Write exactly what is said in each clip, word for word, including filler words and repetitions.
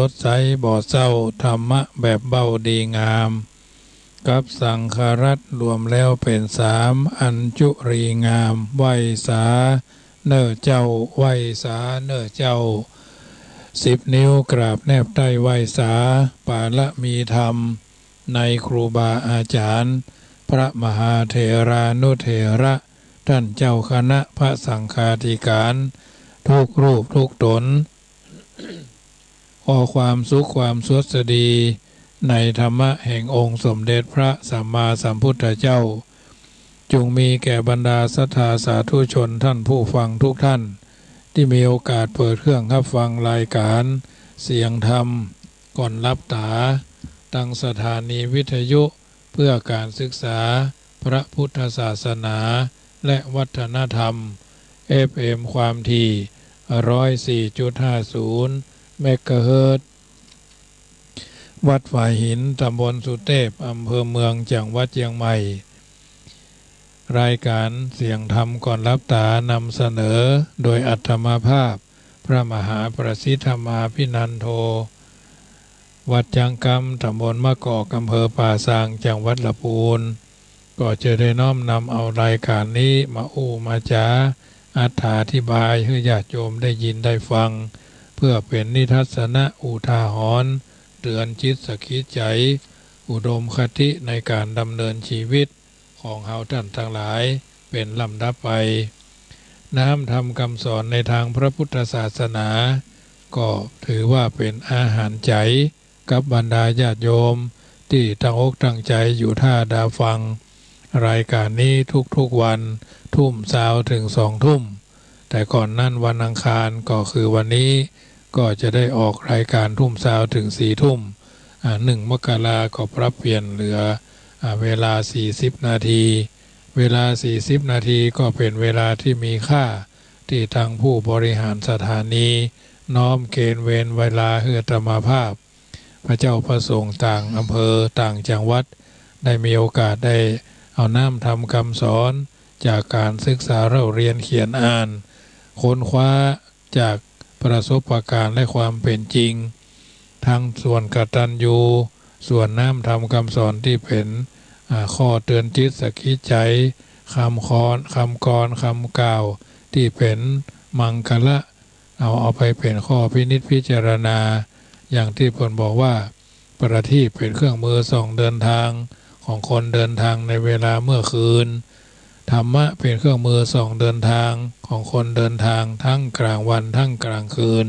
ดใสบ่เศร้า ธรรมะแบบเบ้าดีงาม กับสังฆรัตน์รวมแล้วเป๋นสาม อัญจุลีงาม ไหว้สาเน่อเจ้า ไหว้สาเน่อเจ้า สิบนิ้วกราบแนบใต้ไหว้สา ปารมีธรรมในครูบาอาจ๋ารย์ พระมหาเถรานุเถระ ต้านเจ้าคณะพระสังฆาธิการ ทุกรูปทุกต๋น ขอความสุขความสวัสดี ในธรรมะแห่งองค์สมเด็จพระสัมมาสัมพุทธเจ้า จุ่งมีแก่บรรดาศรัทธาสาธุชนต้านผู้ฟังทุกท่าน ตี้มีโอกาสเปิดเครื่องฮับฟังรายการเสียงธรรมก่อนหลับต๋า ตางสถานีวิทยุเพื่อการศึกษาพระพุทธศาสนาและวัฒนธรรม เอฟเอ็ม ความถี่ ร้อยสี่จุดห้าศูนย์ เมกะเฮิรตซ์ วัดฝายหิน ต๋ำบลสุเตพ อำเภอเมือง จังหวัดเจียงใหม่ รายการเสียงธรรมก่อนหลับต๋านำเสนอโดยอาตมาภาพ พระมหาประสิทธิ์ธรรมาภินันโท วัดจ๊างกำ ต๋ำบลมะกอก อำเภอป่าซาง จังหวัดลำปูน ก็จะได้น้อมนำเอารายการนี้มาอู้มาจ๋า อธิบายหื้อญาติโยมได้ยินได้ฟัง เพื่อเป๋นนิทัศนะอุทาหรณ์ เตื๋อนจิตสะกิดใจ๋ อุดมคติในการดำเนินชีวิตของเฮาต้านตังหลายเป๋นลำดับไป น้ำธรรมกำสอนในตางพระพุทธศาสนา ก็ถือว่าเป๋นอาหารใจ๋ กับบรรดาญาติโยมตี้ตั้งอกตั้งใจ๋อยู่ต้าดาฟังรายการนี้ทุกๆ วัน ทุ่มซาวเถิงสองทุ่ม แต่ก่อนนั้นวันอังคารก็คือวันนี้ ก็จะได้ออกรายการทุ่มซาวเถิงสี่ทุ่ม อ่า หนึ่งมกราก็ปรับเปลี่ยนเหลือ อ่า เวลาสี่สิบนาที เวลาสี่สิบนาทีก็เป๋นเวลาตี้มีค่า ตี้ตางผู้บริหารสถานี น้อมเกณฑ์เวรเวลาหื้ออาตมาภาพ พระเจ้าพระสงฆ์ต่างอำเภอต่างจังหวัด ได้มีโอกาสได้เอาน้ำธรรมกำสอน จากการศึกษาเล่าเรียนเขียนอ่าน ค้นคว้าจากประสบการณ์และความเป๋นจริง ตางส่วนกตัญญู ส่วนน้ำธรรมกำสอนตี้เป๋น อ่า ข้อเตื๋อนจิตสะกิดใจ๋ กำกรอน กำกรอน กำกล่าว ตี้เป๋นมังคละ เอา เอาไปเป๋นข้อพินิจพิจารณา อย่างตี้เปิ้นบอกว่า ประทีปเป๋นเครื่องมือส่องเดินทางของคนเดินทางในเวลาเมื่อคืน ธรรมะเป๋นเครื่องมือส่องเดินทางของคนเดินทางทั้งกลางวันทั้งกลางคืน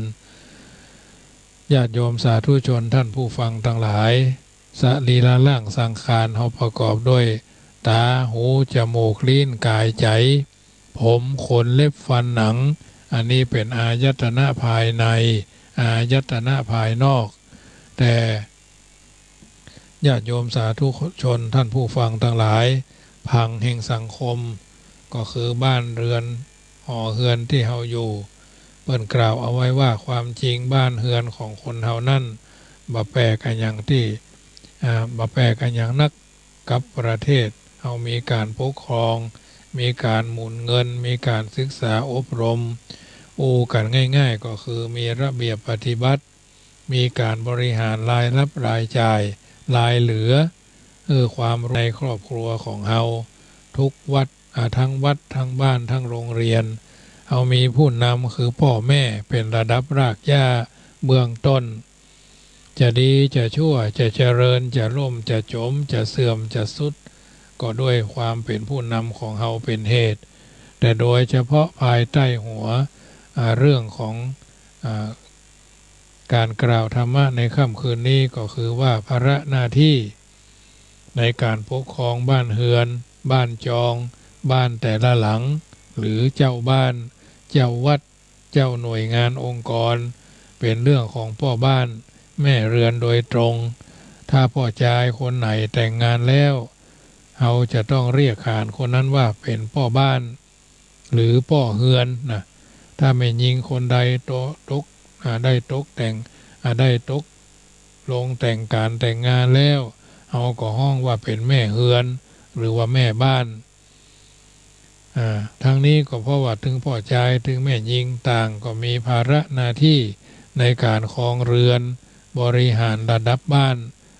ญาติโยมสาธุชนต้านผู้ฟังตังหลาย สรีระร่างสังขารเฮาประกอบด้วย ต๋า หู จมูก ลิ้น ก๋าย ใจ๋ ผม ขน เล็บ ฟัน หนัง อันนี้เป๋นอายตนะภายใน อายตนะภายนอก แต่ญาติโยมสาธุชนต้านผู้ฟังตังหลาย ผังแห่งสังคม ก็คือบ้านเรือนหอเฮือนตี้เฮาอยู่ เปิ้นกล่าวเอาไว้ว่าความจริงบ้านเฮือนของคนเฮานั้น บ่แปลกอะหยังตี้ อ่า บ่แปลกอะหยังนัก กับประเทศเฮามีก๋านปกครอง มีก๋านหมุนเงิน มีก๋านศึกษาอบรม อู้กั๋นง่ายๆ ก็คือมีระเบียบปฏิบัติ มีก๋านบริหารรายรับรายจ่าย รายเหลือ เออ ความในครอบครัวของเฮา ทุกวัด อ่า ตึงวัด ตึงบ้าน ตึงโรงเรียน เฮามีผู้นำคือป้อแม่เป๋นระดับรากหญ้าเบื้องต้น จะดีจะชั่ว จะเจริญ จะล่ม จะจ๋ม จะเสื่อม จะทรุด ก็ด้วยความเป๋นผู้นำของเฮาเป๋นเหตุ แต่โดยเฉพาะภายใต้หัว อ่า เรื่องของ อ่า ก๋านกล่าวธรรมะในค่ำคืนนี้ก็คือว่าภาระหน้าตี้ในก๋านปกครองบ้านเฮือน บ้านจอง บ้านแต่ละหลัง หรือเจ้าบ้าน เจ้าวัด เจ้าหน่วยงานองค์กร เป๋นเรื่องของป้อบ้านแม่เรือนโดยตรง ถ้าป้อจายคนไหนแต่งงานแล้ว เฮาจะต้องเรียกขานคนนั้นว่าเป๋นป้อบ้าน หรือป้อเฮือนนะ ถ้าแม่ญิงคนใดโต ตก อ่า ได้ตกแต่ง อ่า ได้ตกลงแต่งก๋านแต่งงานแล้ว เฮาก็ฮ้องว่าเป๋นแม่เฮือน หรือว่าแม่บ้าน อ่า ตึงนี้ก็เพราะว่าตึงป้อจาย ตึงแม่ญิงต่างก็มีภาระหน้าตี้ในก๋านครองเรือน บริหารระดับบ้าน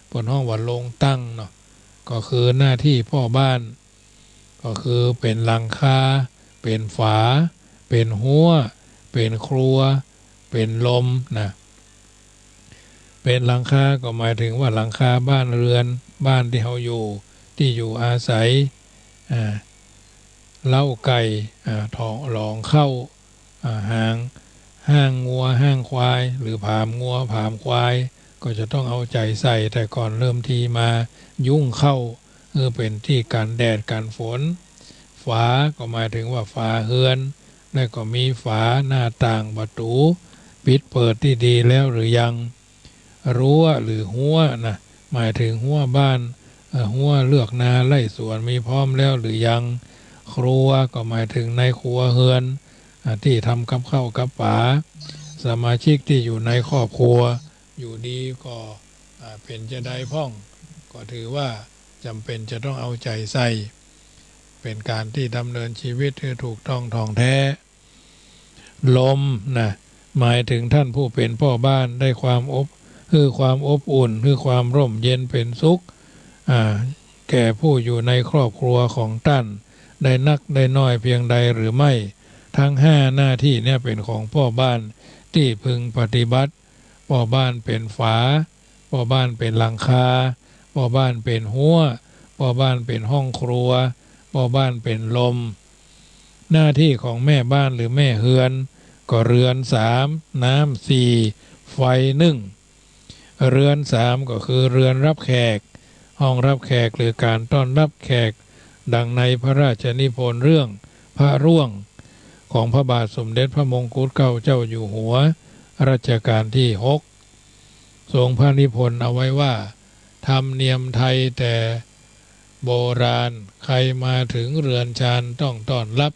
เปิ้นฮ้องว่าโฮงตั้งเนาะ ก็คือหน้าตี้ป้อบ้าน ก็คือเป๋นหลังคา เป๋นฝา เป๋นฮั้ว เป๋นครัว เป๋นลมนะ เป๋นหลังคาก็หมายเถิงว่าหลังคาบ้านเฮือน บ้านตี้เฮาอยู่ ตี้อยู่อาศัย อ่า เล้าไก่ อ่า ถอง หลองเข้า อ่า หาง ห้างงัว ห้างควาย หรือผามงัว ผามควาย ก็จะต้องเอาใจ๋ใส่แต่ก่อนเริ่มทีมา ยุ้งเข้า เออ เป๋นตี้กันแดดกันฝน ฝาก็หมายเถิงว่าฝาเฮือน และก็มีฝา หน้าต่าง ประตู๋ ปิดเปิดตี้ดีแล้วหรือยัง รั้วหรือฮั้วนะ หมายเถิงฮั้วบ้าน เอ่อ ฮั้วเฮือกนาไล่สวนมีพร้อมแล้วหรือยัง ครัวก็หมายเถิงในครัวเฮือน อ่า ตี้ทำกับข้าวกับป๋า สมาชิกตี้อยู่ในครอบครัว อยู่ดีก็ อ่า เป๋นจาใดพ่อง ก็ถือว่าจ๋ำเป๋นจะต้องเอาใจ๋ใส่ เป๋นก๋านตี้ดำเนินชีวิตหื้อถูกต้องถ่องแท้ ลมนะ หมายเถิงต้านผู้เป๋นป้อบ้านได้ความอบ หื้อความอบอุ่น หื้อความร่มเย็นเป๋นสุข อ่า แก่ผู้อยู่ในครอบครัวของต้าน ได้นักได้น้อยเพียงใดหรือไม่ ทั้งห้าหน้าตี้เนี้ยเป๋นของป้อบ้านตี้พึงปฏิบัติ ป้อบ้านเป๋นฝา ป้อบ้านเป๋นหลังคา ป้อบ้านเป๋นฮั้ว ป้อบ้านเป๋นห้องครัว ป้อบ้านเป๋นลม หน้าตี้ของแม่บ้านหรือแม่เฮือน ก็เฮือนสาม น้ำสี่ ไฟนึ่ง เฮือนสามก็คือเฮือนรับแขก ห้องรับแขกหรือก๋านต้อนรับแขก ดังในพระราชนิพนธ์เรื่องพระร่วง ของพระบาทสมเด็จพระมงกุฎเกล้าเจ้าอยู่หัว รัชกาลตี้หก ทรงพระนิพนธ์เอาไว้ว่า ธรรมเนียมไทยแต่โบราณ ใครมาถึงเฮือนชานต้องต้อนรับ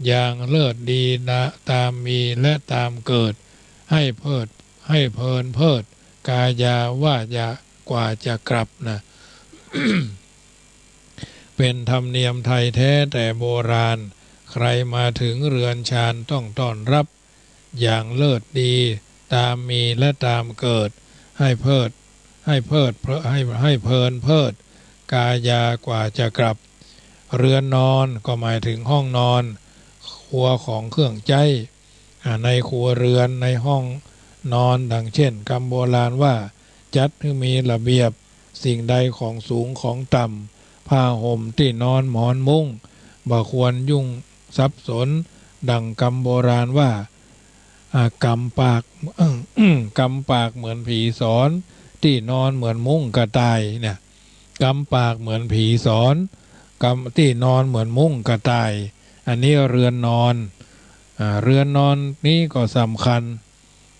อย่างเลิศดีนะ ตามมีและตามเกิด ให้เพิด ให้เพลินเพลิด กายาว่าจะ กว่าจะกลับนะ เป๋นธรรมเนียมไทยแท้แต่โบราณ ใครมาถึงเฮือนชานต้องต้อนรับ อย่างเลิศดี ตามมีและตามเกิด ให้เพิด ให้เพิด ให้ ให้เพลินเพลิด กายากว่าจะกลับ เฮือนนอนก็หมายเถิงห้องนอน ครัวของเครื่องใจ๊ อ่า ในครัวเฮือน ในห้องนอน ดังเช่น กำโบราณว่า จัดหื้อมีระเบียบ สิ่งใดของสูงของต่ำ ผ้าห่ม ตี้นอน หมอนมุ้ง บ่ควรยุ่งสับสน ดังกำโบราณว่า อ่า กำปาก กำปากเหมือนผีสอน ตี้นอนเหมือนมุ้งกระต่ายเนี่ย กำปากเหมือนผีสอน กำ ตี้นอนเหมือนมุ้งกระต่าย อันนี้เฮือนนอน อ่า เฮือนนอนนี้ก็สำคัญ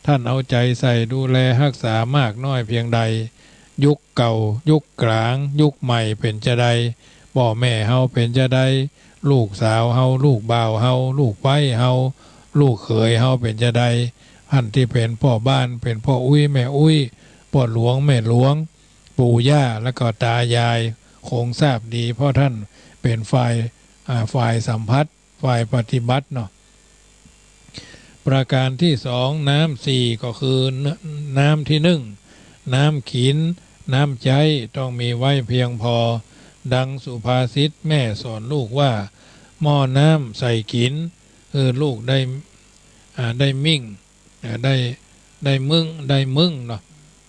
ต้านเอาใจ๋ใส่ดูแลฮักษามากน้อยเพียงใด ยุคเก่า ยุคก๋าง ยุคใหม่เป๋นจาใด ป้อแม่เฮาเป๋นจาใด ลูกสาวเฮา ลูกบ่าวเฮา ลูกใป๊เฮา ลูกเขยเฮาเป๋นจาใด ต้านตี้เป๋นป้อบ้าน เป๋นป้ออุ๊ยแม่อุ๊ย ป้อหลวงแม่หลวง ปู่ย่า แล้วก็ตายาย คงทราบดี เพราะต้านเป๋นฝ่าย อ่า ฝ่ายสัมผัส ฝ่ายปฏิบัติเนาะ ประการตี้สอง น้ำสี่ ก็คือ น- น้ำตี้นึ่ง น้ำกิ๋น น้ำใจ๊ต้องมีไว้เพียงพอ ดังสุภาษิตแม่สอนลูกว่า หม้อน้ำใส่กิ๋น หื้อลูกได้ อ่า ได้มิ่ง อ่า ได้ ได้มึ้ง ได้มึ้งเนาะ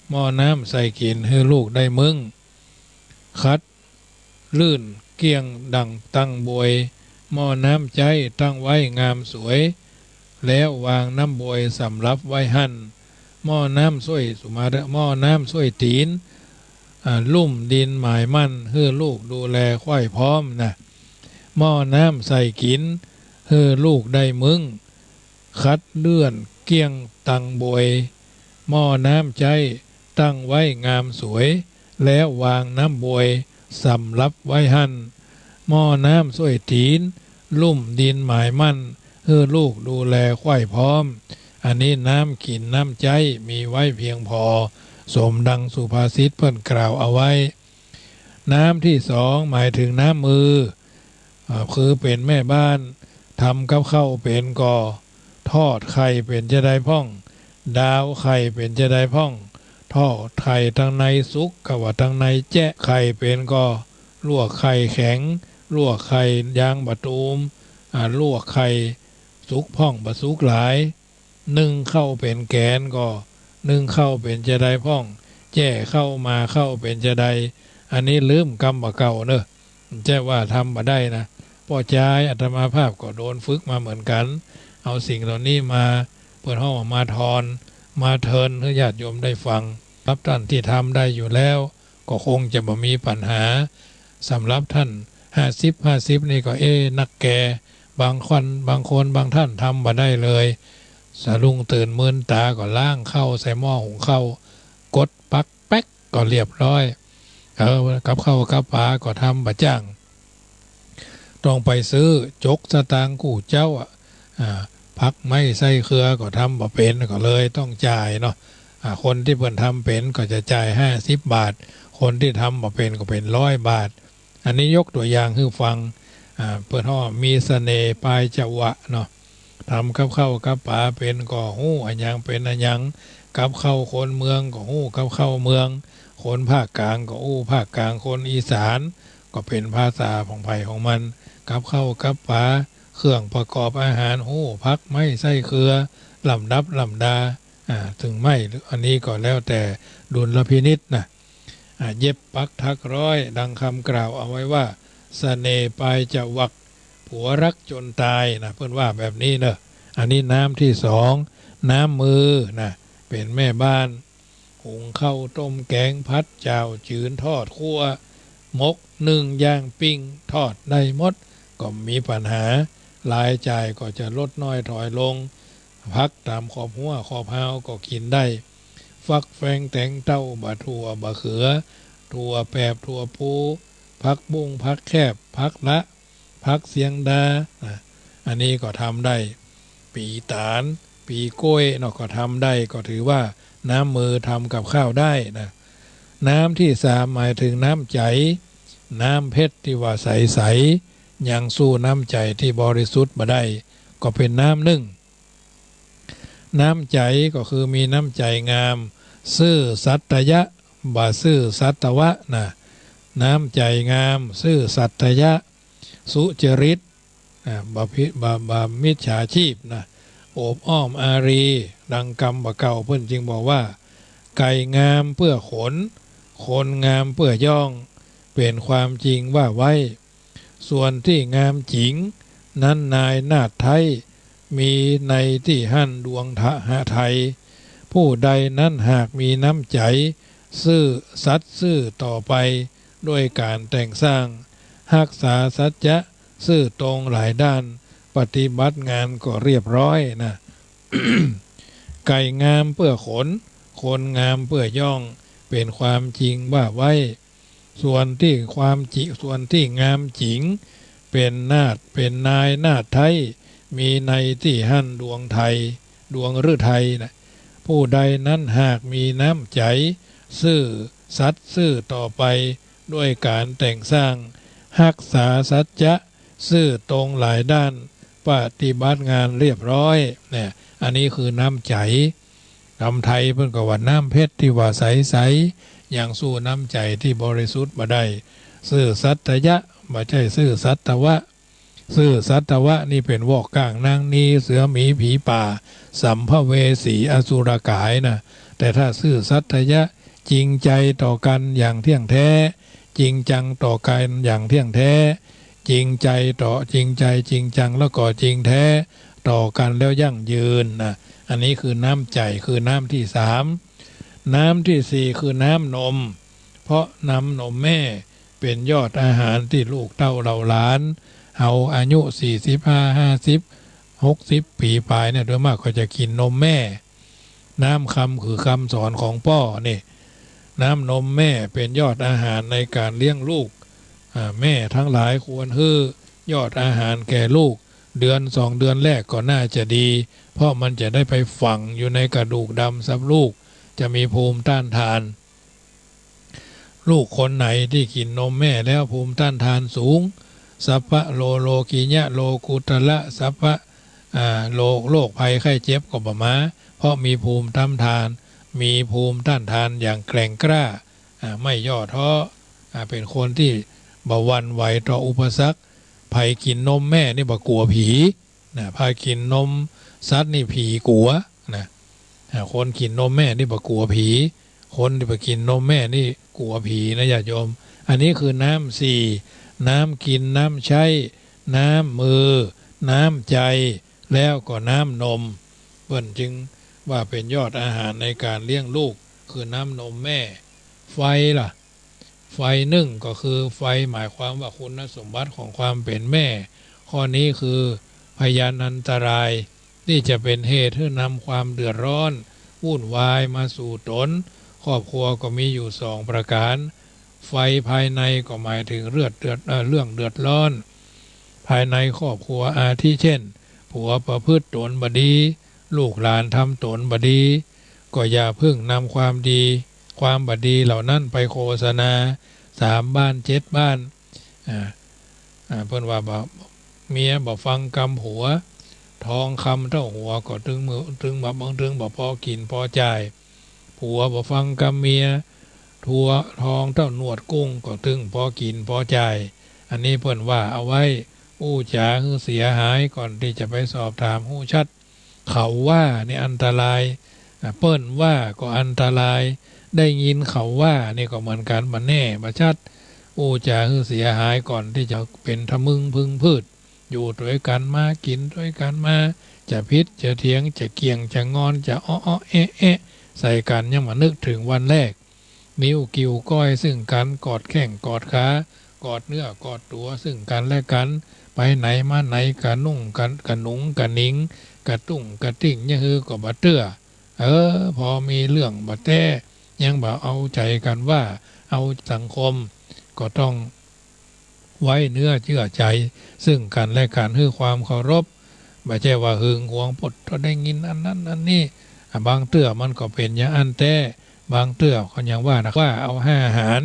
หม้อน้ำใส่กิ๋น หื้อลูกได้มึ้ง ขัด ลื่นเกลี้ยงดั่งตังบวย หม้อน้ำใจ๊ตั้งไว้งามสวย แล้ววางน้ำบวยสำรับไว้หั้น หม้อน้ำส้วย สุมาเตอร์ หม้อน้ำส้วยตี๋น อ่า ลุ่มดินหมายมั่น หื้อลูกดูแลใคว่พร้อมนะ หม้อน้ำใส่กิ๋น หื้อลูกได้มึ้ง ขัดเลื่อนเกลี้ยงตังบวย หม้อน้ำใจ๊ตั้งไว้งามสวย แล้ววางน้ำบวยสำรับไว้หั้น หม้อน้ำส้วยตี๋น ลุ่มดินหมายมั่น หื้อลูกดูแลใคว่พร้อม อันนี้น้ำกิ๋นน้ำใจ๊มีไว้เพียงพอ สมดังสุภาษิตเปิ้นกล่าวเอาไว้ น้ำตี้สองหมายเถิงน้ำมือ อ่า คือเป๋นแม่บ้าน ทำกับข้าวเป๋นก่อ ทอดไข่เป๋นจาใดพ่อง ดาวไข่เป๋นจาใดพ่อง ทอดไข่ตังในสุก กาว่าตังในแจ๊ะ ไข่เป๋นก็ลวกไข่แข็ง ลวกไข่ยางบ่ตูม อ่า ลวกไข่สุกพ่องบ่สุกหลาย นึ่งข้าวเป๋นแก๋นก็นึ่งข้าวเป๋นจาใดพ่อง แจ้ข้าวหม่าข้าวเป๋นจาใด อันนี้ลืมกำบ่าเก่าเน่อ บ่ใจ้ว่าทำบ่ได้นะ ป้อจายอาตมาภาพก็โดนฝึกมาเหมือนกั๋น เอาสิ่งเหล่านี้มา เปิ้นฮ้องว่ามาทอน มาเทินหื้อญาติโยมได้ฟัง สำหรับต้านตี้ทำได้อยู่แล้ว ก็คงจะบ่มีปัญหา สำหรับต้านห้าสิบ ห้าสิบนี่ก็ เอ๊ะ นักแก่ บางคน บางคน บางต้านทำบ่ได้เลย สะดุ้งตื่นมืนต๋าก็ล้างข้าวใส่หม้อหุงข้าว กดปั๊กแป๊กก็เรียบร้อย เออ กับข้าวกับป๋าก็ทำบ่จ้าง ต้องไปซื้อ จกสตางค์กู้เจ๊าอะ อ่า ผักไม้ไส้เครือก็ทำบ่เป๋น ก็เลยต้องจ่ายเนาะ อ่า คนตี้เปิ้นทำเป๋นก็จะจ่ายห้าสิบบาท คนตี้ทำบ่เป๋นก็เป๋นร้อยบาท อันนี้ยกตั๋วอย่างหื้อฟัง อ่า เปิ้นฮ้องมีเสน่ห์ปลายจวักเนาะ ทำกับข้าวกับป๋าเป๋นก็ฮู้อะหยังเป๋นอะหยัง กับข้าวคนเมืองก็ฮู้กับข้าวเมือง คนภาคกลางก็อู้ภาคกลาง คนอีสานก็เป๋นภาษาของใผของมัน กับข้าวกับป๋า เครื่องประกอบอาหาร ฮู้ผักไม้ไส้เครือ ลำดับลำดา อ่า เถิงไม้ อันนี้ก็แล้วแต่ดุลพินิจนะ อ่า เย็บปักถักร้อย ดังคำกล่าวเอาไว้ว่า เสน่ห์ปลายจวัก ผัวรักจนตายนะ เปิ้นว่าแบบนี้เน่อ อันนี้น้ำตี้สอง น้ำมือนะ เป๋นแม่บ้าน หุงข้าวต้มแก๋งผัดจ่าวจืนทอดคั่ว หมกนึ่งย่างปิ้งทอดได้หมด ก็บ่มีปัญหา รายจ่ายก็จะลดน้อยถอยลง ผักต๋ามขอบฮั้วขอบฮาวก็กิ๋นได้ ฟักแฟงแตงเต้า บ่าถั่วบ่าเขือ ถั่วแปบถั่วพู ผักบุ้งผักแคบ ผักละ ผักเสียงดา นะ อันนี้ก็ทำได้ ปี๋ต๋าล ปี๋ก๊วยเนาะ ก็ทำได้ ก็ถือว่าน้ำมือทำกับข้าวได้นะ น้ำตี้สามหมายเถิงน้ำใจ๋ น้ำเพชรตี้ว่าใสๆ ยังสู้น้ำใจ๋ตี้บริสุทธิ์บ่ได้ ก็เป๋นน้ำนึ่ง น้ำใจ๋ก็คือมีน้ำใจ๋งาม ซื่อสัตยะ บ่ซื่อสัตวะนะ น้ำใจ๋งาม ซื่อสัตยะ สุจริต อ่า บ่ผิด บ่ บ่มิจฉาชีพนะ โอบอ้อมอารี ดังกำบ่าเก่า เปิ้นจึงบอกว่า ไก่งามเปื้อขน คนงามเปื้อย้อง เป๋นความจริงว่าไว้ ส่วนตี้งามจิ๋ง นั้นนายนาฏไท้ มีในตี้หั้นดวงหทัย ผู้ใดนั้นหากมีน้ำใจ๋ ซื่อสัตย์ซื่อต่อไป ด้วยก๋านแต่งสร้าง ฮักษาสัจจะ ซื่อตรงหลายด้าน ปฏิบัติงานก็เรียบร้อยนะ ไก่งามเปื้อขน คนงามเปื้อย้อง เป๋นความจริงว่าไว้ ส่วนตี้ความจิ ส่วนตี้งามจิ๋ง เป๋นนาฏ เป๋นนายนาฏไท้ มีในตี้หั้นดวงไทย ดวงฤทัยนะ ผู้ใดนั้นหากมีน้ำใจ๋ ซื่อสัตย์ซื่อต่อไป ด้วยก๋านแต่งสร้าง ฮักษาสัจจะ ซื่อตรงหลายด้าน ปฏิบัติงานเรียบร้อย เนี่ย อันนี้คือน้ำใจ๋ กำไทยเปิ้นก็ว่าน้ำเพชรตี้ว่าใสๆ ยังสู้น้ำใจ๋ตี้บริสุทธิ์บ่ได้ ซื่อสัตยะ บ่ใจ้ซื่อสัตวะ ซื่อสัตวะนี่เป๋นวอกก้างนางนี เสือหมีผีป่า สัมภเวสีอสุรกายนะ แต่ถ้าซื่อสัตยะ จริงใจ๋ต่อกั๋นอย่างเที่ยงแท้ จริงจังต่อกั๋นอย่างเที่ยงแท้ จริงใจ๋ต่อ จริงใจ๋ จริงจัง แล้วก็จริงแท้ ต่อกั๋นแล้วยั่งยืนนะ อันนี้คือน้ำใจ๋ คือน้ำตี้สาม น้ำตี้สี่คือน้ำนม เพราะน้ำนมแม่เป๋นยอดอาหารตี้ลูกเต้าเหล่าหลาน เฮาอายุสี่สิบห้า ห้าสิบ หกสิบปี๋ปายเนี่ย โดยมากก็จะกิ๋นนมแม่ น้ำคำคือคำสอนของป้อนี่ น้ำนมแม่เป๋นยอดอาหารในก๋านเลี้ยงลูก อ่า แม่ตังหลายควรหื้อยอดอาหารแก่ลูก เดือนสองเดือนแรกก็น่าจะดี เพราะมันจะได้ไปฝังอยู่ในกระดูกดำซับลูก จะมีภูมิต้านทาน ลูกคนไหนตี้กิ๋นนมแม่แล้วภูมิต้านทานสูง สัพพะโลโลกิยะโลกุตระ สัพพะ อ่า โรค โรคภัยไข้เจ็บก็บ่มา เพราะมีภูมิต้านทาน มีภูมิต้านทานอย่างแกร่งกล้า อ่า ไม่ย่อท้อ อ่า เป๋นคนตี้บ่หวั่นไหวต่ออุปสรรค ใผกิ๋นนมแม่นี่บ่กั๋วผีนะ ใผกิ๋นนมสัตว์นี่ผีกั๋วนะ อ่า คนกิ๋นนมแม่นี่บ่กั๋วผี คนตี้บ่กิ๋นนมแม่นี่กั๋วผีนะญาติโยม อันนี้คือน้ำสี่ น้ำกิ๋น น้ำใจ๊ น้ำมือ น้ำใจ๋ แล้วก็น้ำนม เปิ้นจึงว่าเป๋นยอดอาหารในก๋านเลี้ยงลูก คือน้ำนมแม่ ไฟล่ะ ไฟนึ่งก็คือไฟหมายความว่าคุณสมบัติของความเป๋นแม่ ข้อนี้คือพยานันตราย ตี้จะเป๋นเหตุหื้อนำความเดือดร้อน วุ่นวายมาสู่ต๋น ครอบครัวก็มีอยู่สองประก๋าน ไฟภายในก็หมายถึงเลือดเดือด เอ่อ เรื่องเดือดร้อน ภายในครอบครัว อาทิเช่น ผัวประพฤติต๋นบ่ดี ลูกหลานทำต๋นบ่ดี ก็อย่าเพิ่งนำความดี ความบ่ดีเหล่านั้นไปโฆษณา สามบ้านเจ็ดบ้าน อ่า อ่า เปิ้นว่าบ่ เมียบ่ฟังกำผัว ทองคำเต้าหัวก็ตึงมือ ตึงบ่ บ่ ตึงบ่ปอกิ๋นปอจ่าย ผัวบ่ฟังกำเมีย ทัว ทองเต้าหนวดกุ้งก็ตึงปอกิ๋นปอจ่าย อันนี้เปิ้นว่าเอาไว้ อู้จ๋าหื้อเสียหายก่อนตี้จะไปสอบถามฮู้ชัด เขาว่านี่อันตราย อ่ะ เปิ้นว่าก็อันตราย ได้ยินเขาว่านี่ก็เหมือนกั๋น บ่แน่บ่ชัด อู้จ๋าหื้อเสียหายก่อนตี้จะเป๋นทะมึงพึงพืช อยู่ตวยกั๋นมา กิ๋นตวยกั๋นมา จะผิดจะเถียง จะเกี่ยงจะงอน จะอ้อๆ แอ๊ะๆ ใส่กั๋น ยังบ่นึกเถิงวันแลก นิ้วกิ่วก้อยซึ่งกั๋น กอดแข้งกอดขา กอดเนื้อกอดตั๋วซึ่งกั๋นและกั๋น ไปไหนมาไหน กระนุ่งกระ กระหนุงกระหนิง กระตุ้งกระติ้ง ยะฮือก็บ่เตื้อ เออ พอมีเรื่องบ่าแต๊ ยังบ่เอาใจ๋กั๋นว่า เอาสังคม ก็ต้องไว้เนื้อเจื้อใจ๋ซึ่งกั๋นและกั๋น หื้อความเคารพ บ่ใจ้ว่าหึงหวง ปด ได้ยินอันนั้นอันนี้ อ่ะ บางเตื้อมันก็เป๋นอย่างอั้นแต๊ บางเตื้อก็ยังว่านะ ว่าเอาห้าหาร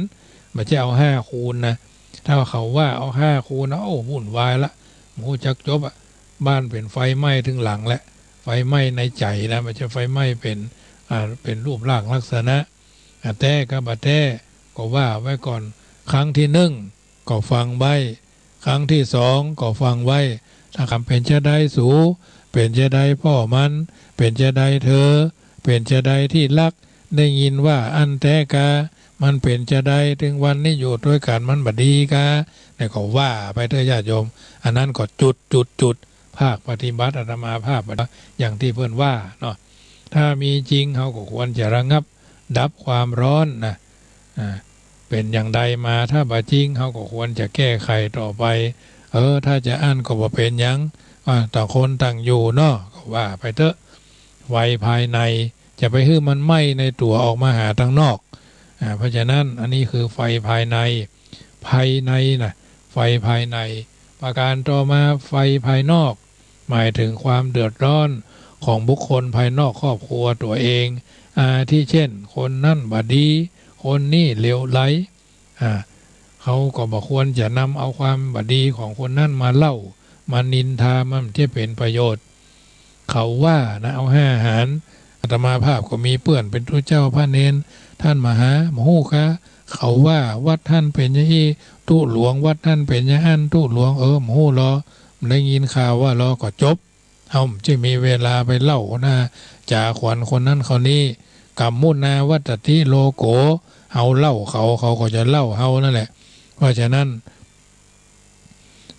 บ่ใจ้เอาห้าคูณนะ ถ้าเขาว่าเอาห้าคูณนะ โอ้ วุ่นวายละ บ่ฮู้จักจบอะ บ้านเป๋นไฟไหม้ตึงหลังแหละ ไฟไหม้ในใจ๋นะ บ่ใจ้ไฟไหม้เป๋น อ่า เป๋นรูปร่างลักษณะ อ่ะ แต๊กับบ่แต๊ ก็ว่าไว้ก่อน ครั้งตี้นึ่งก็ฟังไว้ ครั้งตี้สองก็ฟังไว้ ถ้าคำเป๋นจาใดสู เป๋นจาใดป้อมัน เป๋นจาใดเธอ เป๋นจาใดตี้ฮัก ได้ยินว่าอั้นแต๊กา มันเป๋นจาใด ตึงวันนี้อยู่ตวยกั๋นมันบ่ดีกา นี่ก็ว่าไปเต๊อะญาติโยม อันนั้นก็จุด จุด จุด ภาคปฏิบัติ อาตมาภาพ อย่างตี้เปิ้นว่าเนาะ ถ้ามีจริง เฮาก็ควรจะระงับดับความร้อนนะ อ่า เป๋นอย่างใดมา ถ้าบ่จริง เฮาก็ควรจะแก้ไขต่อไป เออ ถ้าจะอั้นก็บ่เป๋นหยัง อ่า ต่างคนต่างอยู่เนาะ ก็ว่าไปเต๊อะ ไฟภายใน จะไปหื้อมันไหม้ในตั๋วออกมาหาตังนอก อ่า เพราะฉะนั้น อันนี้คือไฟภายใน ภายในนะ ไฟภายใน ประการต่อมา ไฟภายนอก หมายถึงความเดือดร้อนของบุคคลภายนอกครอบครัวตั๋วเอง อาทิเช่น คนนั้นบ่ดี คนนี้เหลวไหล อ่า เฮาก็บ่ควรจะนำเอาความบ่ดีของคนนั้นมาเล่า มานินทา มันบ่ใจ้เป๋นประโยชน์ เขาว่านะ เอาห้าหาร อาตมาภาพก็มีเปื้อนเป๋นตุ๊เจ้าพระเณร ต้านมหา บ่ฮู้กา เขาว่าวัดหั้นเป๋นอย่างอี้ ตุ๊หลวงวัดหั้นเป๋นอย่างอั้น ตุ๊หลวง เออ บ่ฮู้ลอ ได้ยินข่าวว่ารอ ก็จบ เฮาบ่ใจ้มีเวลาไปเล่าหน้าจ๋าขวัญคนนั้นคนนี้ กัมมุนาวัตตติโลโก เฮาเล่าเขา เขาก็จะเล่าเฮานั่นแหละ เพราะฉะนั้น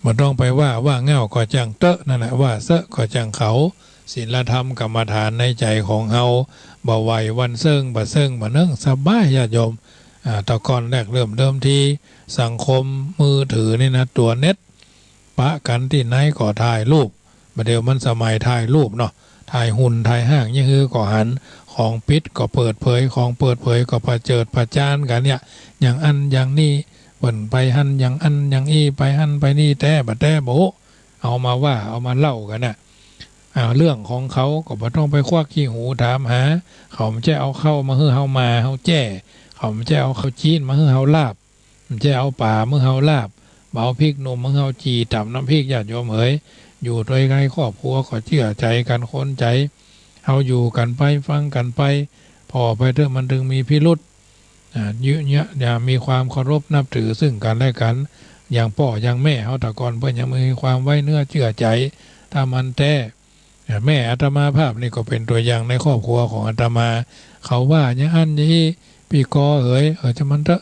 บ่ต้องไปว่า ว่าเง่าก็จ้างเต๊อะนั่นแหละ ว่าเซอะก็จ้างเขา ศีลธรรมกรรมฐานในใจ๋ของเฮา บ่ไหว้วันเซิ่ง บ่เซิ่งบ่เนิ่ง สบายญาติโยม อ่า แต่ก่อนแรกเริ่มเดิมที สังคมมือถือนี่นะ ตั๋วเน็ต ปะกั๋นตี้ไหนก็ถ่ายรูป บ่าเดี่ยวมันสมัยถ่ายรูปเนาะ ถ่ายหุ่นถ่ายฮ่าง ยะฮือก็หัน ของปิดก็เปิดเผย ของเปิดเผยก็ประเจิดประจานกั๋นเนี่ย อย่างอั้นอย่างนี้ เปิ้นไปหั้นอย่างอั้นอย่างอี้ ไปหั้นไปนี่ แต๊บ่แต๊บ่ฮู้ เอามาว่า เอามาเล่ากั๋นน่ะ อ่า เรื่องของเขาก็บ่ต้องไปควักขี้หูถามหา เขาบ่ใจ้เอาข้าวมาหื้อเฮาหม่าเฮาแจ้ เขาบ่ใจ้เอาข้าวจี่มาหื้อเฮาลาบ บ่ใจ้เอาป๋ามาหื้อเฮาลาบ บ่เอาพริกหนุ่มมาหื้อเฮาจี่ต๋ำน้ำพริก ญาติโยมเหย อยู่ตวยกั๋นในครอบครัวก็เจื้อใจ๋กั๋นคนใจ๋ เฮาอยู่กั๋นไป ฟังกั๋นไป พ ผ่อไปเต๊อะ มันตึงมีพิรุธ อ่า เยียะ เยียะ อย่ามีความเคารพนับถือซึ่งกันและกัน อย่างป้ออย่างแม่เฮาแต่ก่อนเปิ้นยังมีความไว้เนื้อเจื้อใจ๋ ถ้ามันแต๊ อ่า แม่อาตมาภาพนี่ก็เป๋นตั๋วอย่างในครอบครัวของอาตมา เขาว่าอย่างอั้นอย่างอี้ ปี้กอเหย เออ จะมันเต๊อะ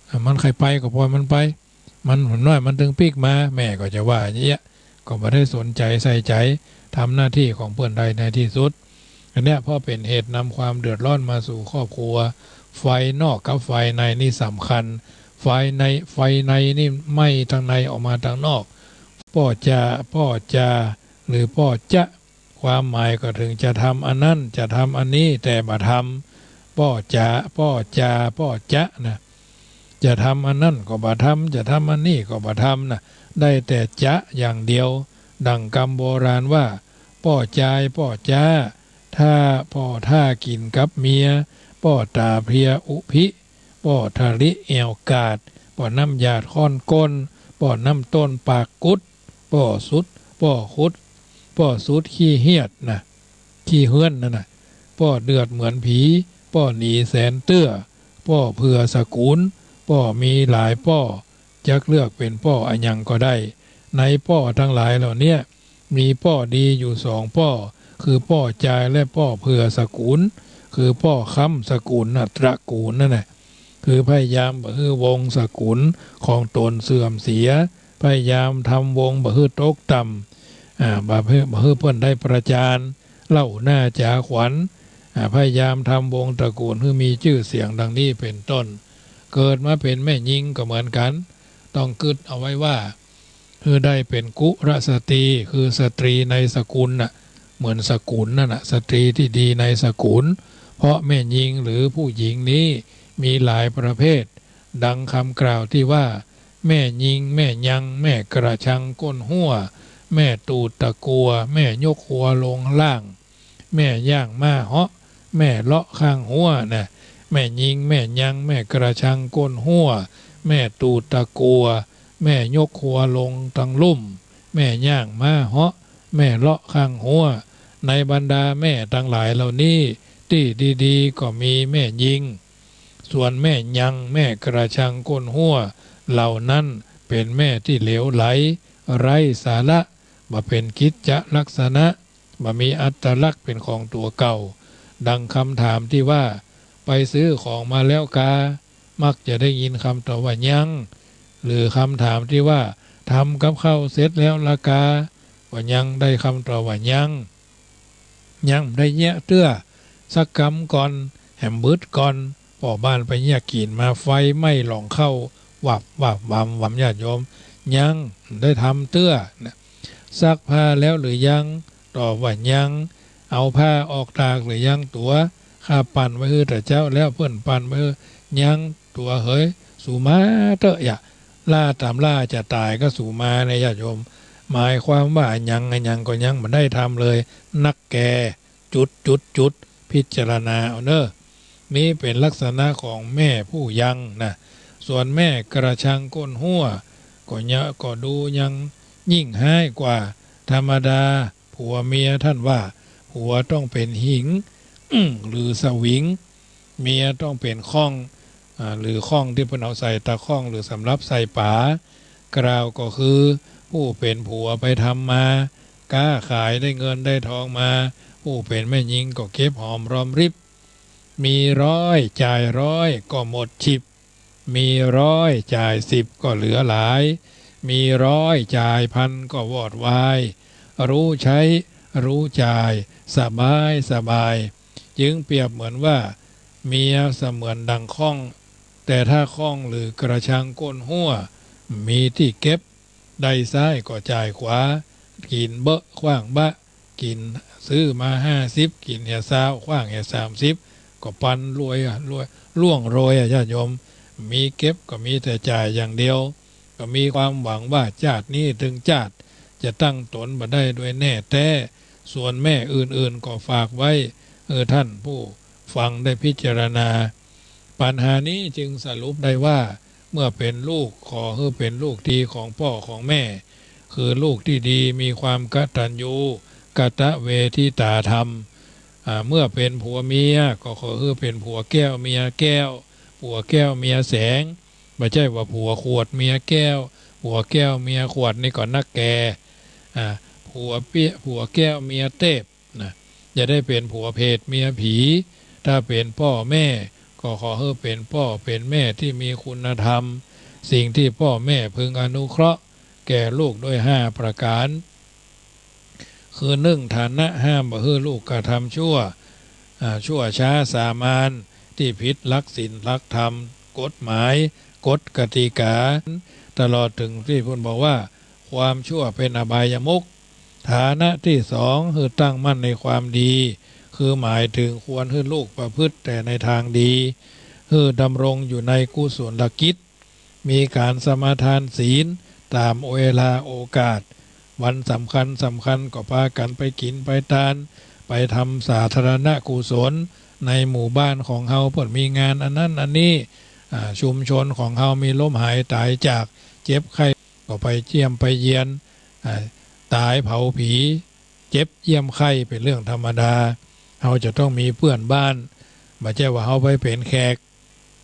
อ่า มันใค่ไปก็ปล่อยมันไป มันหนุ่มน้อยมันตึงปิ๊กมา แม่ก็จะว่าอย่างเยี้ย ก็บ่ได้สนใจ๋ใส่ใจ๋ ทำหน้าตี้ของเปิ้นได้ในตี้สุด อันเนี้ยเพราะเป๋นเหตุนำความเดือดร้อนมาสู่ครอบครัว ภายนอกกับภายในนี่สำคัญ ภายใน ภายในนี่ไหม้ตังในออกมาตังนอก ป้อจ๋า ป้อจ๋า หรือป้อจ๊ะ ความหมายก็เถิงจะทำอันนั้น จะทำอันนี้ แต่บ่ทำ ป้อจ๋า ป้อจ๋า ป้อจ๊ะนะ จะทำอันนั้นก็บ่ทำ จะทำอันนี้ก็บ่ทำนะ ได้แต่จ๊ะอย่างเดียว ดั่งกำโบราณว่า ป้อจาย ป้อจ๊า ถ้า ป้อถ้ากิ๋นกับเมีย ป้อต๋าเพลียอุพิ ป้อทะลิแอ่วกาด ป้อน้ำหยาดค้อนก้น ป้อน้ำต้นปากกุด ป้อสุด ป้อขุด ป้อสุดขี้เฮียดนะ ขี้เฮือนนั่นน่ะ ป้อเดือดเหมือนผี ป้อหนีแสนเตื้อ ป้อเผื่อสกุล ป้อมีหลายป้อ จักเลือกเป๋นป้ออะหยังก็ได้ ในป้อตังหลายเหล่าเนี้ย มีป้อดีอยู่สองป้อ คือป้อจายและป้อเผื่อสกุล คือป้อค้ำสกุลน่ะ ตระกูลนั่นน่ะ คือพยายามบ่หื้อวงศ์สกุลของตนเสื่อมเสีย พยายามทำวงศ์บ่หื้อตกต่ำ อ่า บ่หื้อ บ่หื้อเปิ้นได้ประจาน เล่าหน้าจ๋าขวัญ อ่า พยายามทำวงศ์ตระกูลหื้อมีจื้อเสียงดังนี้เป๋นต้น เกิดมาเป๋นแม่ญิงก็เหมือนกั๋น ต้องกึ๊ดเอาไว้ว่า หื้อได้เป๋นกุลสตรี คือสตรีในสกุลน่ะ เหมือนสกุลนั่นน่ะ สตรีตี้ดีในสกุล เพราะแม่ญิงหรือผู้หญิงนี้มีหลายประเภท ดังกำกล่าวตี้ว่า แม่ญิง แม่ยัง แม่กระชังก้นฮั้ว แม่ตูดตะกัว แม่ยกฮัวลงล่าง แม่ย่างม้าเหาะ แม่เลาะข้างฮั้วน่ะ แม่ญิง แม่ยัง แม่กระชังก้นฮั้ว แม่ตูดตะกัว แม่ยกฮั้วลงตังลุ่ม แม่ย่างม้าเหาะ แม่เลาะข้างฮั้ว ในบรรดาแม่ตังหลายเหล่านี้ ตี้ดีๆ ก็มีแม่ญิง ส่วนแม่ยัง แม่กระชังก้นฮั้ว เหล่านั้นเป๋นแม่ตี้เหลวไหล ไร้สาระ บ่เป๋นกิจจะลักษณะ บ่มีอัตลักษณ์เป๋นของตั๋วเก่า ดังกำถามตี้ว่า ไปซื้อของมาแล้วกา มักจะได้ยินกำตอบว่ายัง หรือกำถามตี้ว่า ทำกับข้าวเสร็จแล้วละกา ก็ยังได้กำตอบว่ายัง ยังบ่ได้เยียะเตื้อ สักกำก่อน แหมบึดก่อน ป้อบ้านไปเยียะกิ๋นมา ไฟไหม้หล่องข้าว วับวับวำวำ ญาติโยม ยังบ่ได้ทำเตื้อนะ ซักผ้าแล้วหรือยัง ตอบว่ายัง เอาผ้าออกตากหรือยังตั๋ว ข้าปั่นไว้หื้อแต่เจ๊าแล้ว เปิ้นปั่นไว้หื้อ ยังตั๋วเหย สูมาเต๊อะยะ ล้าต๋ามล้าจะต๋ายก็สูมาเนี่ย ญาติโยม หมายความว่าอะหยังอะหยังก็ยังบ่ได้ทำเลย นักแก่ จุด จุด จุด พิจารณาเอาเน่อ นี้เป๋นลักษณะของแม่ผู้ยังนะ ส่วนแม่กระชังก้นฮั้ว ก็เยียะ ก็ดูยังยิ่งฮ้ายกว่าธรรมดา ผัวเมียต้านว่า ผัวต้องเป๋นหิง หรือสวิง เมียต้องเป๋นข้อง อ่า หรือข้องตี้เปิ้นเอาใส่ตาข้อง หรือสำหรับใส่ป๋า กล่าวก็คือ ผู้เป๋นผัวไปทำมา ก๊าขายได้เงินได้ทองมา ผู้เป๋นแม่ญิงก็เก็บหอมรอมริบ มีร้อยจ่ายร้อยก็หมดฉิบ มีร้อยจ่ายสิบก็เหลือหลาย มีร้อยจ่ายพันก็วอดวาย รู้ใช้รู้จ่าย สบายสบาย จึงเปรียบเหมือนว่า เมียเสมือนดังข้อง แต่ถ้าข้องหรือกระชังก้นฮั้ว มีตี้เก็บ ได้ซ้ายก็จ่ายขวา กิ๋นเบอะขว้างบะ กิ๋น ซื้อมาห้าสิบ กิ๋นเหียซาว ขว้างเหียสามสิบ ก็ปันรวยอะ รวย ล่วงโรยอะ ญาติโยม มีเก็บก็มีแต่จ่ายอย่างเดียว ก็มีความหวังว่าจาตินี้ตึงจาติ จะตั้งตนบ่ได้โดยแน่แต๊ ส่วนแม่อื่นๆ ก็ฝากไว้ เออ ต้านผู้ฟังได้พิจารณา ปัญหานี้จึงสรุปได้ว่า เมื่อเป๋นลูก ขอหื้อเป๋นลูกดีของป้อของแม่ คือลูกตี้ดี มีความกตัญญู กตเวทิตาธรรม อ่า เมื่อเป๋นผัวเมียก็ขอหื้อเป๋นผัวแก้วเมียแก้ว ผัวแก้วเมียแสง บ่ใจ้ว่าผัวขวดเมียแก้ว ผัวแก้วเมียขวดนี่ก็นักแก่ อ่า ผัวเปี้ย ผัวแก้วเมียเต๊บ นะ อย่าได้เป๋นผัวเผตเมียผี ถ้าเป๋นป้อแม่ก็ขอหื้อเป๋นป้อเป๋นแม่ตี้มีคุณธรรม สิ่งตี้ป้อแม่พึงอนุเคราะห์แก่ลูกด้วยห้าประก๋าน คือ นึ่ง ฐานะห้ามบ่หื้อลูกกระทำชั่ว อ่า ชั่วช้าสามาน ตี้ผิดหลักศีลหลักธรรม กฎหมาย กฎกติกา ตลอดเถิงตี้เปิ้นบอกว่า ความชั่วเป๋นอบายมุข ฐานะตี้สอง หื้อตั้งมั่นในความดี คือหมายเถิงควรหื้อลูกประพฤติแต่ในตางดี หื้อดำรงอยู่ในกุศลกิจ มีก๋านสมาทานศีลต๋ามเวลาโอกาส วันสำคัญสำคัญก็ปากั๋นไปกิ๋นไปตาน ไปทำสาธารณกุศล ในหมู่บ้านของเฮาเปิ้นมีงานอันนั้นอันนี้ อ่า ชุมชนของเฮามีล้มหายต๋ายจาก เจ็บไข้ ก็ไปเยี่ยมไปเยียน อ่า ต๋ายเผาผี เจ็บเยี่ยมไข้เป๋นเรื่องธรรมดา เฮาจะต้องมีเปื้อนบ้าน บ่ใจ้ว่าเฮาไปเป๋นแขก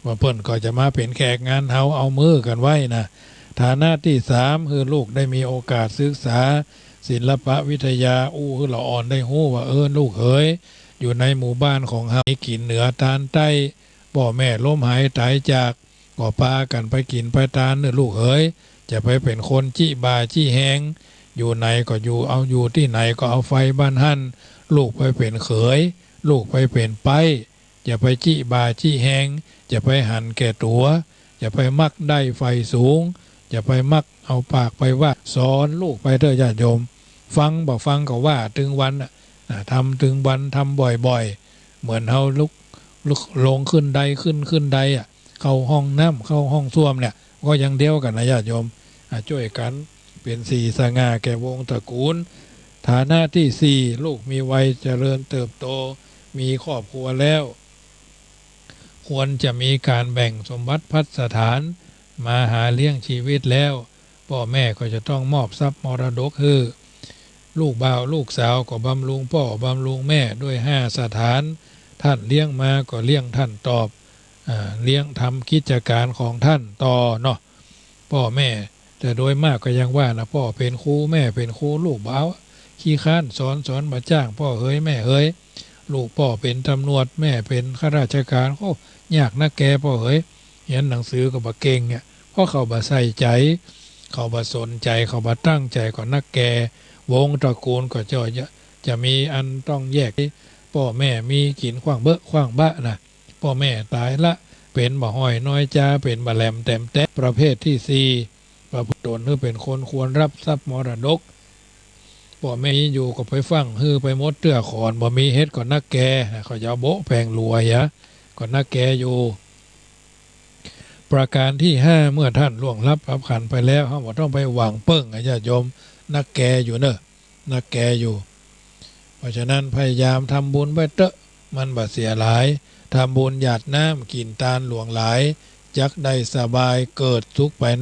ว่าเปิ้นก็จะมาเป๋นแขกงานเฮา เอามือกั๋นไว้นะ ฐานะตี้สาม หื้อลูกได้มีโอกาสศึกษาศิลปวิทยา อู้หื้อละอ่อนได้ฮู้ว่า เออ ลูกเหย อยู่ในหมู่บ้านของเฮา กิ๋นเหนือตานใต้ ป้อแม่ล้มหายต๋ายจาก ก็ปากั๋นไปกิ๋นไปตานเน่อลูกเหย จะไปเป๋นคนจี้บ่าจี้แฮง อยู่ไหนก็อยู่ เอา อยู่ตี้ไหนก็เอาไฟบ้านหั้น ลูกไปเป๋นเขย ลูกไปเป๋นใป๊ จะไปจี้บ่าจี้แฮง จะไปหันแก่ตั๋ว จะไปมักได้ไฟสูง จะไปมักเอาปากไปว่า สอนลูกไปเต๊อะญาติโยม ฟังบ่ฟังก็ว่าตึงวันน่ะ อ่า ทำตึงวัน ทำบ่อยๆ เหมือนเฮาลุก ลุก ลงขึ้นได ขึ้น ขึ้นไดอะ เข้าห้องน้ำ เข้าห้องส้วมเนี่ย ก็อย่างเดียวกั๋นนะญาติโยม อ่า จ้วยกั๋นเป๋นสีสง่าแก่วงศ์ตระกูล ฐานะตี้สี่ ลูกมีวัยเจริญเติบโต มีครอบครัวแล้ว ควรจะมีก๋านแบ่งสมบัติพัสถานมาหาเลี้ยงชีวิตแล้ว ป้อแม่ก็จะต้องมอบทรัพย์มรดกหื้อ ลูกบ่าวลูกสาวก็บำรุงป้อบำรุงแม่ด้วยห้าสถาน ต้านเลี้ยงมาก็เลี้ยงต้านตอบ อ่า เลี้ยงทำกิจก๋านของต้านต่อเนาะ ป้อแม่ แต่โดยมากก็ยังว่านะ ป้อเป๋นครู แม่เป๋นครู ลูกบ่าวขี้ค้านสอน สอนบ่จ้าง ป้อเหยแม่เหย ลูกป้อเป๋นตำรวจ แม่เป๋นข้าราชก๋าน โอ้ ยากนักแกป้อเหย เฮียนหนังสือก็บ่เก่งเนี่ย เพราะเขาบ่ใส่ใจ๋ เขาบ่สนใจ๋ เขาบ่ตั้งใจ๋ ก็นักแก วงศ์ตระกูลก็จะ จะ จะมีอันต้องแยก ป้อแม่มีกิ๋นขว้างเบอะขว้างบะนะ ป้อแม่ต๋ายละ เป๋นบ่ฮ้อยน้อยจา เป๋นบ่แหลมแต๋มแต๊ะ ประเภทตี้สี่ ประพฤติตนหื้อเป๋นคนควรรับทรัพย์มรดก ป้อแม่มีอยู่ก็ไปฟั่งหื้อไปหมดเตื้อขอน บ่มีเฮ็ดก็นักแก เขาจะเอาโบ๊ะแผงหลัวเหีย ก็นักแกอยู่ ประก๋านตี้ห้า เมื่อต้านล่วงลับดับขันธ์ไปแล้ว เฮาบ่ต้องไปหวังเปิ้งอะญาติโยม นักแกอยู่เน่อ นักแกอยู่ เพราะฉะนั้นพยายามทำบุญไว้เต๊อะ มันบ่เสียหลาย ทำบุญหยาดน้ำ กิ๋นตานหลวงหลาย จักได้สบาย เกิดสุขไป